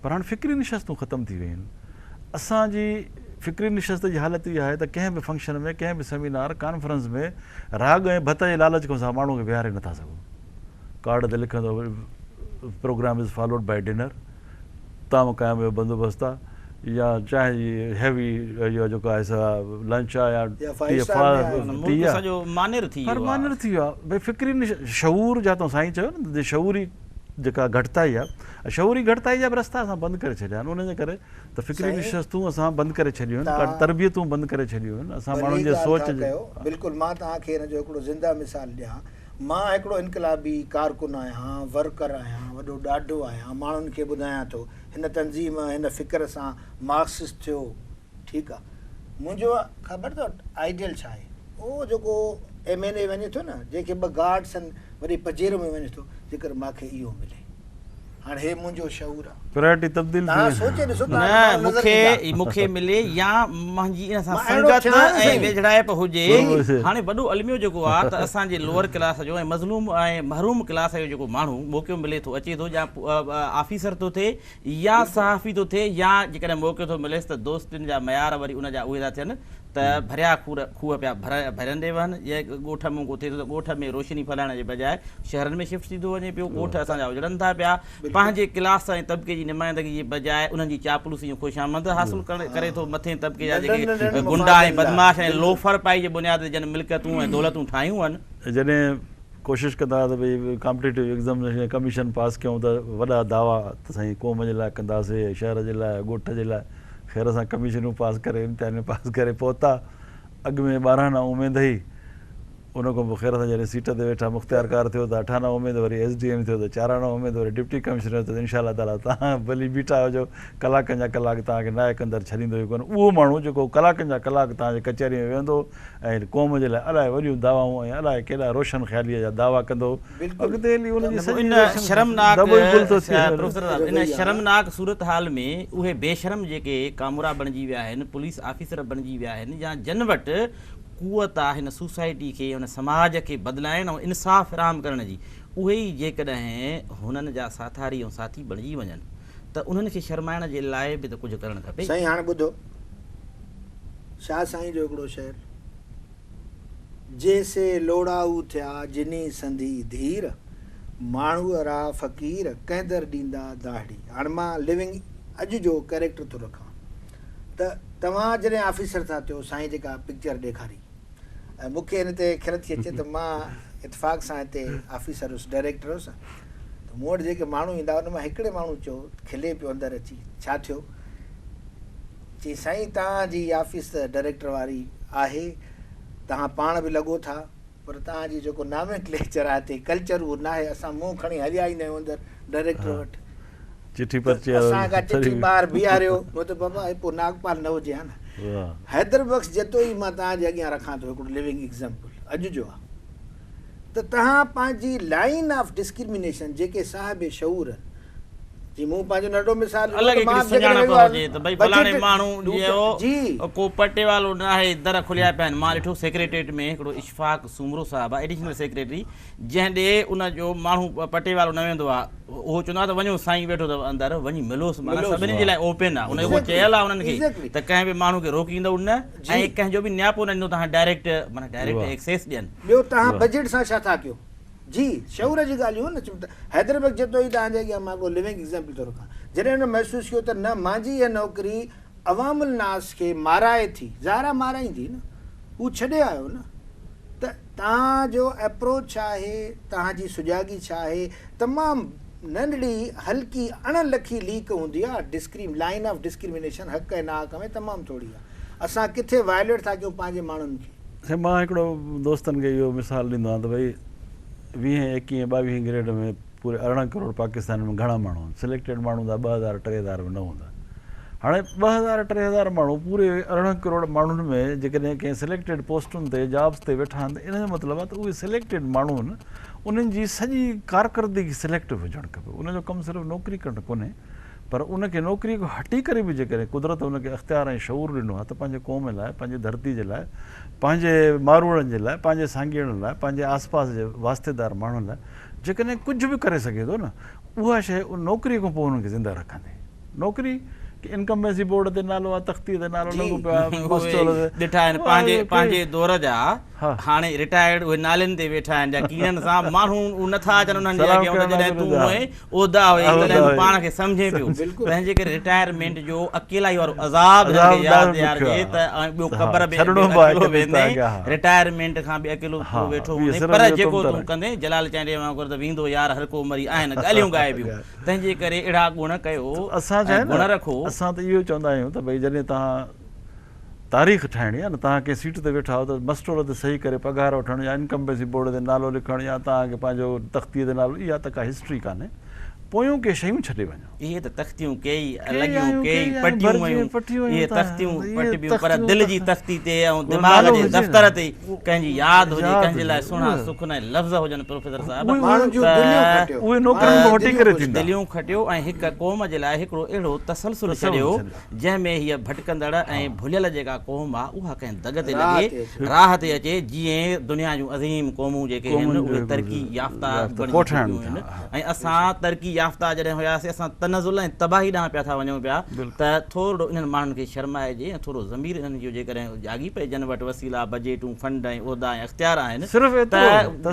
پر هاڻي فڪري نشستون ختم ٿي ويون آهن. اسان جي فڪري نشست جي حالت اها آهي ته ڪنهن به فنڪشن ۾ ڪنهن به سيمينار، ڪانفرنس ۾ راڳ ۽ ڀت جي لالچ کان سواء ماڻهو کي ويهاري نٿا سگهون. ڪارڊ تي لکندو programme is followed by dinner, طعام قيام جو بندوبست آ يا چانهه جي هيوي اهو جيڪو آهي سا لنچ آ يا ٽي ملڪ سڄو مانر ٿي ويو آ. مانر ٿي ويو آ. ڀئي فڪري شعور جا تو سائين چيو نه ته شعوري جيڪا گهٽتائي آ شعوري گهٽتائي جا به رستا اسان بند ڪري ڇڏيا آهن ان جي ڪري ته فڪري نشستون اسان بند ڪري ڇڏيون آهن تربيتون بند ڪري ڇڏيون آهن اسان ماڻهن جي سوچ جي بلڪل مان توهان کي ان جو هڪڙو زنده مثال ڏيان مان هڪڙو انقلابي ڪارڪن آهيان ورڪر آهيان وڏو ڏاڍو آهيان ماڻهن کي ٻڌايان ٿو هن تنظيم هن فڪر سان مارڪسسٽ ٿيو ٺيڪ آ منهنجو خبر اٿو آئيڊيل ڇا آهي اهو جيڪو ايم اين اي وڃي ٿو نه جنهن کي ٻه گارڊس آهن وڏي پجيرو ۾ وڃي ٿو جيڪر ماکي اهو ملي هاڻ هي منهنجو شعور آ. پرائرٽي تبديل ٿي توهان وئي. سوچي ڏسو توهان نه کي ماڻهو نظر ايندا. مون کي ملي يا منهنجي ان سان مان اهڙو سنگت ٿيان نه ۽ سائين. ويجهڙائپ هجي. هجي. هاڻي وڏو الميو جيڪو آ ته اسان جي لوئر ڪلاس جو ۽ مظلوم ۽ محروم ڪلاس جو جيڪو ماڻهو موقعو ملي ٿو اچي ٿو يا آفيسر ٿو ٿئي يا صحافي ٿو ٿئي يا جيڪڏهن موقعو ٿو مليس ته دوستين جا معيار وري ان جا اهي ٿا ٿين ته ڀريا کوهه پيا ڀرندي وهن يا ڳوٺ ۾ ڪو ٿئي ٿو ته ڳوٺ ۾ روشني ڦهلائڻ جي بجاء شهرن ۾ شفٽ ٿيندو وڃي پيو ڳوٺ اسان جا اجڙن ٿا پيا پنهنجي ڪلاس ۽ طبقي جي نمائندگي جي بجاء انهن جي چاپلوسي ۽ خوشامند حاصل ڪري ٿو مٿين طبقي جا جيڪي گنڊا ۽ بدمعاش ۽ لوفر پائي جي بنياد تي جن ملڪيتون ۽ دولتون ٺاهيون آهن. جڏهن ڪوشش ڪندا ته ڀئي ڪامپٽيٽو ايگزامينيشن ڪميشن پاس ڪيون ته وڏا دعويٰ ته سائين قوم جي لاء ڪنداسي شهر جي لاء ڳوٺ جي لاء خير سان ڪميشنون پاس ڪري امتحانيون پاس ڪري پهتا اڳ ۾ ٻارهن آنا اميد هئي ان کان پوء خير سان جڏهن سيٽ تي ويٺا مختيارڪار ٿيو ته اٺ آنا اميد وري ايس ڊي ايم ٿيو ته چار آنا اميد وري ڊپٽي ڪمشنر ٿيو ته انشاء الله تعاليٰ توهان ڀلي بيٺا هجو ڪلاڪن جا ڪلاڪ توهان کي نائڪ اندر ڇڏيندو ئي ڪونه اهو ماڻهو جيڪو ڪلاڪن جا ڪلاڪ توهان جي ڪچهري ۾ ويهندو ۽ قوم جي لاء الائي وڏيون دعوائون ۽ الائي ڪيڏا روشن خياليء جا دعويٰ ڪندو هو. اڳتي هلي ان جي سڄي ان روشن شرمناڪ دٻو ئي گل ٿو ٿي وڃي. پروفيسر صاحب ان شرمناڪ صورتحال ۾ اهي بي شرم جيڪي ڪامورا بڻجي ويا آهن، پوليس آفيسر بڻجي ويا آهن يا جن وٽ قوت آ هن سوسائٽي کي هن سماج کي بدلائڻ ۽ انصاف فراهم ڪرڻ جي اهي ئي جيڪڏهن هنن جا ساٿاري ۽ ساٿي بڻجي وڃن ته انهن کي شرمائڻ جي لاء به ته ڪجهه ڪرڻ کپي. سائين هاڻ ٻڌو شاهه سائين جو هڪڙو شعر. جي سي لوڙائو ٿيا جني سندي ڌير، ماڻهوء را فقير ڪنهن در ڏيندا داهڙي. هاڻ مان لوينگ اڄ جو ڪيريڪٽر ٿو رکان ته توهان جڏهن آفيسر ٿا ٿيو سائين جيڪا پڪچر ڏيکاري ۽ مون کي ان تي کل ٿي اچي ته مان اتفاق سان هتي آفيسر هيس ڊائريڪٽر هيس ته مون وٽ جيڪي ماڻهو ايندا ان مان هڪڙي ماڻهو چيو کلي پيو اندر اچي ڇا ٿيو؟ چي سائين توهان جي آفيس ته ڊائريڪٽر واري آهي توهان پاڻ به لڳو ٿا پر توهان جي جيڪو نامينڪليچر آهي هتي ڪلچر اهو ناهي اسان منهن کڻي هليا ايندا آهيون اندر ڊائريڪٽر وٽ چٺي پرچي اسان کان چٺي ٻاهر بيهاريو مون ته بابا هي پوء ناگپال نه هجي ها نه حيدر بخش جتوئي مان توهان جي اڳيان رکان ٿو هڪڙو لوينگ ايگزامپل اڄ جو آهي ته توهان پنهنجي لائين آف ڊسڪرمينيشن جيڪي صاحب شعور آهن جي مون پنهنجو ننڍڙو مثال ڏنو الڳ ته مان هڪڙي به جيڪڏهن سڃاڻپ ويو هجي ته ڀئي فلاڻي بجيٽ ماڻهو جي جيئو ڪو پٽيوالو ناهي در کليا پيا آهن مان ڏٺو سيڪريٽريٽ ۾ هڪڙو اشفاق سومرو صاحب آهي ايڊيشنل سيڪريٽري جنهن ڏي ان جو ماڻهو پٽيوالو نه ويندو آهي اهو چوندو آهي ته وڃو سائين ويٺو اٿو اندر وڃي ملوس معنيٰ ملوس سڀني جي لاء اوپن آهي ان جو ايگزيڪٽلي چيل آهي انهن کي ايگزيڪٽلي ته ڪنهن به ماڻهو کي روڪيندو نه جي ۽ ڪنهن جو به نياپو نه ڏيندو تهان ڊائريڪٽ معنيٰ ڊائريڪٽ ايڪسيس ڏين ٻيو تهان بجيٽ سان ڇا ٿا ڪيو جي شعور جون ڳالهيون نه چون ته حيدر بخش جتوئي توهان جي اڳيان مان هڪڙو لوينگ ايگزامپل ٿو رکان جڏهن هن محسوس ڪيو ته نه مانجي اها نوڪري عوام الناس کي مارائي ٿي ظاهر آهي مارائيندي نه هو ڇڏي آيو نه ته توهان جو اپروچ ڇا آهي توهان جي سجاڳي ڇا آهي تمام ننڍڙي هلڪي اڻ لکي ليڪ هوندي آهي ڊسڪريم لائين آف ڊسڪرمينيشن حق ۽ ناحق ۾ تمام ٿوري آهي اسان ڪٿي وائليٽ ٿا ڪيون پنهنجي ماڻهن کي. سائين مان هڪڙو دوستن کي اهو مثال ڏيندو آهيان ته ڀئي ويهين ايڪيهين ٻاويهين گريڊ ۾ پوري 18 ڪروڙ پاڪستانين ۾ گهڻا ماڻهو آهن سليڪٽيڊ ماڻهو ته 2000 3000 به نه هوندا هاڻي 2000 3000 ماڻهو پوري 18 ڪروڙ ماڻهن ۾ جيڪڏهن ڪنهن سليڪٽيڊ پوسٽن تي جابس تي ويٺا آهن ته ان جو مطلب آهي ته اهي سليڪٽيڊ ماڻهو آهن انهن جي سڄي ڪارڪردگي سليڪٽو هجڻ کپي ان جو ڪم صرف نوڪري ڪرڻ ڪونهي پر ان کي نوڪريء کان هٽي ڪري به جيڪڏهن قدرت ان کي اختيار ۽ شعور ڏنو آهي ته پنهنجي قوم لاء، پنهنجي ڌرتي جي لاء، پنهنجي ماروئڙن جي لاء، پنهنجي سانگيئڙن لاء، پنهنجي آس پاس جي واسطيدار ماڻهن لاء جيڪڏهن ڪجهه به ڪري سگهي ٿو نه اها شيء ان نوڪريء کان پوء انهن کي زنده رکندي. نوڪري ڪي انڪمبنسي بورڊ تي نالو آهي، تختيء تي نالو لڳو پيو آهي، مستول تي. ڏٺا آهن پنهنجي پنهنجي دور جا هاڻي رٽائرڊ اهي نالين تي ويٺا آهن جا ڪيڙن سان ماڻهو نٿا اچن انهن جي اڳيان ته جڏهن تون هئين عهدا هئي تڏهن تون پاڻ کي سمجهين پيو تنهن جي ڪري رٽائرمينٽ جو اڪيلائي وارو عذاب هنن کي ياد ڏيارجي ته ۽ ٻيو قبر به اڪيلو ويندين رٽائرمينٽ کان به اڪيلو تون ويٺو هوندين پر جيڪو تون ڪندين جلال چانڊيي وانگر ته ويندو يار هر ڪو مري آهن ڳالهيون ڳائبيون تنهن جي ڪري اهڙا گڻ ڪيو ۽ گڻ رکو. اسان ته اهو چوندا آهيون ته ڀئي جڏهن توهان تاريخ ٺاهڻي آهي نه توهان ڪنهن سيٽ تي ويٺا آهيو ته مسٽول تي صحيح ڪري پگهار وٺڻ يا انڪمبنسي بورڊ تي نالو لکڻ يا توهان کي پنهنجو تختي تي نالو اها ته ڪا هسٽري ڪانهي پويون ڪي شيون ڇڏي وڃو. اهي ته تختيون ڪيئي لڳيون ڪيئي پٽيون ويون اهي تختيون پٽبيون پر دل جي تختي تي ۽ دماغ جي دفتر تي ڪنهن جي ياد هجي ڪنهن جي لاء سهڻا سخن ۽ لفظ هجن پروفيسر صاحب ته اهي نوڪرين کان وٺي ڪري ٿيندا. دليون کٽيو ۽ هڪ قوم جي لاء هڪڙو اهڙو تسلسل ڇڏيو جنهن ۾ هيء ڀٽڪندڙ ۽ ڀليل جيڪا قوم آ، اها ڪنهن دڳ تي لڳي، راهه تي اچي، جيئن دنيا جون عظيم قومون جيڪي هن، اهي ترقي يافته بڻجي چڪيون هن ۽ اسان ترقي يافته جڏهن هياسين، اسان تنزل ۽ تباهي ڏانهن پيا ٿا وڃون پيا ته ٿورڙو انهن ماڻهن کي شرمائجي ۽ ٿورو ضمير انهن جو جيڪڏهن جاڳي پئي، جن وٽ وسيلا، بجيٽون، فنڊ ۽ عهدا ۽ اختيار آهن ته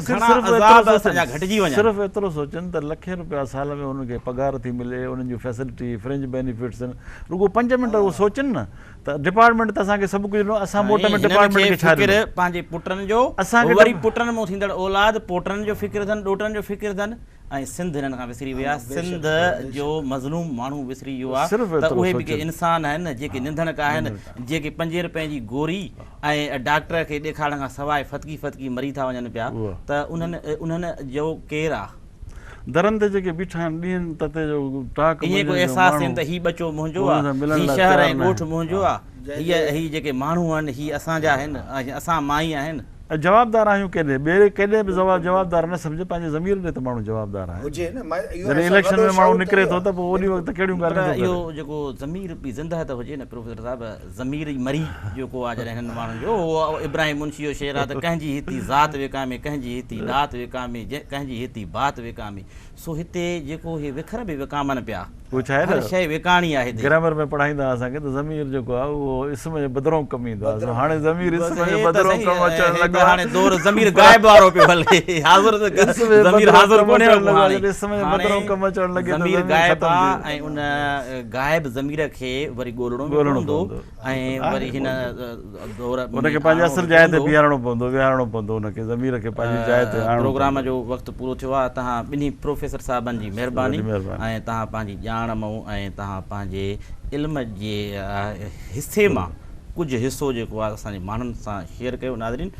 گهڻا عذاب اسان جا گهٽجي وڃن. صرف ايترو سوچن ته لکين رپيا سال ۾ انهن کي پگهار ٿي ملي، انهن جون فيسلٽي، فرنج بينيفٽس آهن، رڳو پنج منٽ اهو سوچن نه ته ڊپارٽمينٽ ته اسان کي سڀ ڪجهه ڏنو، اسان موٽ ۾ سائين هنن ڊپارٽمينٽ کي کي ڇا فڪر ڏنو؟ پنهنجي پٽن جو، اسان کي وري پٽن مون ٿيندڙ اولاد، پوٽن جو فڪر اٿن، ڏوهٽن جو فڪر اٿن ۽ سنڌ هنن کان وسري وئي آهي، سنڌ جو مظلوم ماڻهو وسري ويو آهي صرف ته ايترو اهي به ڪي سوچن. انسان آهن جيڪي ننڌڻڪ آهن، جيڪي پنجين رپين جي گوري ۽ ڊاڪٽر کي ڏيکارڻ کان سواء ڦٿڪي ڦٿڪي مري ٿا وڃن پيا ته انهن انهن جو ڪير آ؟ درن تي جيڪي بيٺا آهن ڏينهن تتي جو ٽاڪ ائين ڪو منجهند جو احساس ماڻهو ٿين ته هي ٻچو منهنجو آ، انهن سان ملڻ هي لاء شهر تيار ۽ ڳوٺ ناهن. منهنجو آ، هي هي جيڪي ماڻهو آهن هي اسان جا آهن ۽ اسان مان ئي آهن. ۽ جوابدار آهيون ڪيڏي ٻئي ڪيڏي به جوابدار نه سمجهه پنهنجي ضمير ڏي ته ماڻهو جوابدار آهي هجي نه جڏهن اليڪشن ۾ ماڻهو نڪري ٿو ته پوء اوڏي وقت ڪهڙيون ڳالهيون ٿو ڪري. اهو جيڪو ضمير به زنده ته هجي نه پروفيسر صاحب ضمير ئي مري جيڪو آهي جڏهن هنن ماڻهن جو اهو ابراهيم منشي جو شعر آهي ته ڪنهن جي هتي ذات وڪامي ڪنهن جي هتي ڏات وڪامي ڪنهن جي هتي بات وڪامي سو هتي جيڪو هي وکر به وڪامن پيا. اهو ڇا آهي هر نه شيء وڪاڻي آهي هتي. گرامر ۾ پڙهائيندا هئا اسان کي ته ضمير جيڪو آهي اهو اسم جي بدرون ڪم ايندو آهي سو هاڻي ضمير بس اسم جي هي ته بدرون سائين ڪم اچڻ هي لڳو ته هاڻي آهي دور ضمير غائب وارو پيو هلي حاضر ته اسم جي ضمير بدرون حاضر ڪم ڪونهي اچڻ رڳو لڳو آهي هاڻي جڏهن اسم جي هاڻي بدرون ڪم اچڻ لڳي ته ضمير ضمير غائب ختم ٿي آ ۽ ان غائب ضمير کي وري ڳولڻو به ڳولڻو پوندو پوندو ۽ وري آهي هن پوندو دور ان ۾ کي پنهنجي آڻڻو اصل به جاء تي پوندو. بيهارڻو پوندو ويهارڻو پوندو ان کي ضمير کي پنهنجي جاء تي آڻڻو پروگرام پوندو. جو وقت پورو ٿيو آهي توهان ٻنهي پروفيسر صاحبن جي مهرباني وڏي مهرباني. ۽ توهان پنهنجي ڄاڻ مئون ۽ توهان پنهنجي علم جي حصي مان ڪجهه حصو جيڪو آهي اسان جي ماڻهن سان شيئر ڪيو ناظرين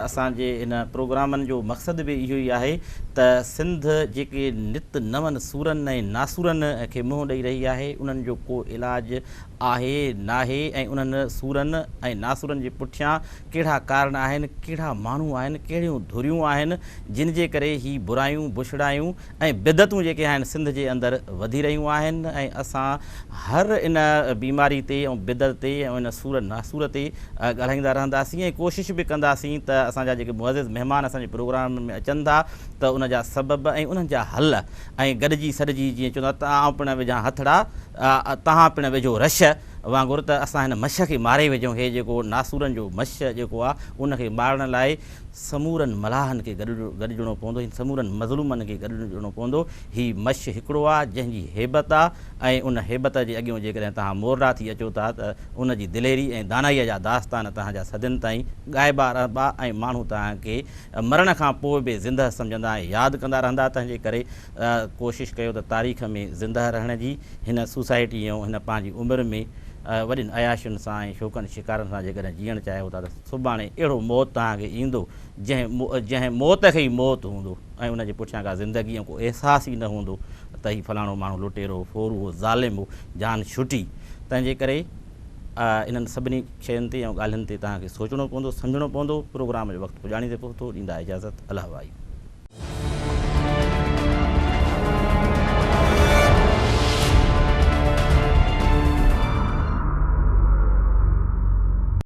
اسان جي هن پروگرامن جو مقصد به اهو ئي آهي ته سنڌ جيڪي نت نون سورن ۽ ناسورن کي منهن ڏئي رهي آهي انهن جو ڪو علاج آهي ناهي ۽ انهن سورن ۽ ناسورن جي پٺيان ڪهڙا ڪارڻ آهن، ڪهڙا ماڻهو آهن، ڪهڙيون ڌريون آهن، جن جي ڪري هي برايون، بڇڙايون ۽ بدعتون جيڪي آهن سنڌ جي اندر وڌي رهيون آهن ۽ اسان هر ان بيماري تي ۽ بدعت تي ۽ ان سور ناسور تي ڳالهائيندا رهنداسين ۽ ڪوشش به ڪنداسين ته اسان جا جيڪي معزز مهمان اسان جي پروگرام ۾ اچن ٿا ته ان جا سبب ۽ انهن جا حل ۽ گڏجي سڏجي جيئن چوندا ته آئون پڻ وجهان هٿڙا، تهان پڻ وجهو رش وانگر ته اسان هن مڇ کي ماري وجهون، هي جيڪو ناسورن جو مڇ جيڪو آ ان کي مارڻ لاء سمورن ملاحن کي گڏجڻو پوندو، هن سمورن مظلومن کي گڏجڻو پوندو، هي مڇ هڪڙو آ جنهن جي هيبت آ ۽ ان هيبت جي اڳيون جيڪڏهن توهان مورڙا ٿي اچو ٿا ته ان جي دليري ۽ دانائيء جا داستان توهان جا صدين تائين ڳائبا رهبا ۽ ماڻهو توهان کي مرڻ کان پوء به زندهه سمجهندا ۽ ياد ڪندا رهندا تنهنجي ڪري ڪوشش ڪيو ته تاريخ ۾ زندهه رهڻ جي هن سوسائٽي ۽ هن پنهنجي عمر ۾ وڏين عياشين سان ۽ شوقن شڪارن سان جيڪڏهن جيئڻ چاهيو ٿا ته سڀاڻي اهڙو موت توهان کي ايندو جنهن جنهن موت کي ئي موت هوندو ۽ ان جي پٺيان ڪا زندگي ۽ ڪو احساس ئي نه هوندو ته هي فلاڻو ماڻهو لٽيرو هو ڦورو هو ظالم هو جان ڇٽي تنهنجي ڪري انهن سڀني شين تي ۽ ڳالهين تي توهان کي سوچڻو پوندو، سمجهڻو پوندو. پروگرام جو وقت پڄاڻي تي پهتو، ڏيندا اجازت، الله وائي.